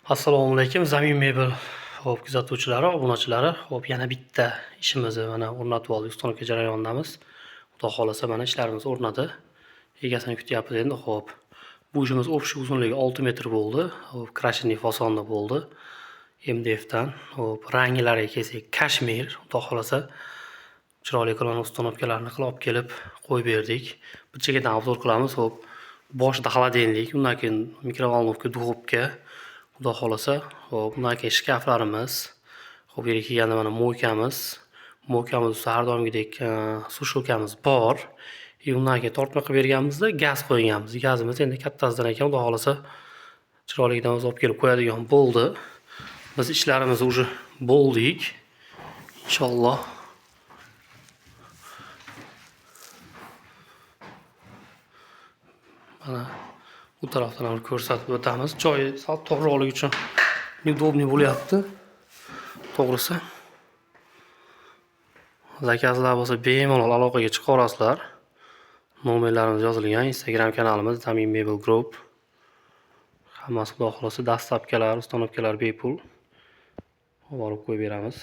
Assalomu alaykum, Zamin Mebel hop kuzatuvchilari, obunachilari. Hop, yana bitta ishimizni mana o'rnatib oldik, установка jarayonidamiz. Xudo xohlasa, mana ishlarimiz o'rnadi. Egasini kutyapmiz endi. Hop. Bu ishimiz общий uzunligi 6 metr bo'ldi. Hop, крашеный fasonda bo'ldi. MDF dan. Hop, ranglariga kelsak, kashmir, Xudo xohlasa chiroyli qilib установка larni qilib olib kelib qo'yib berdik. Bir chekkadan обзор qilamiz. Hop, boshida холодильник, undan keyin микроволновка, духовка. Xudo xohlasa, hop, undan keyin shkaflarimiz. Hop, bu yerga kelganda mana мойка miz. Мойка miz ustida har doimgidek сушилка miz bor. И undan keyin tortma qilib berganmizda gaz qo'yganmiz. Gazimiz endi kattasidan ekan, Xudo xohlasa chiroyligidan o'zi olib kelib qo'yadigan bo'ldi. Biz ishlarimizni уже bo'ldik. Inshaalloh. Mana bu tarafdan ham ko'rsatib o'tamiz. Joyi sal torroqligi uchun неудобный bo'lyapti. To'g'risi. Zakazlar bo'lsa bemalol aloqaga chiqa. Nomerlarimiz yozilgan. Instagram kanalimiz Zamin Mebel Group. Hammasi Xudo xohlasa доставка lar, установка lar bepul. Olib qo'yib beramiz.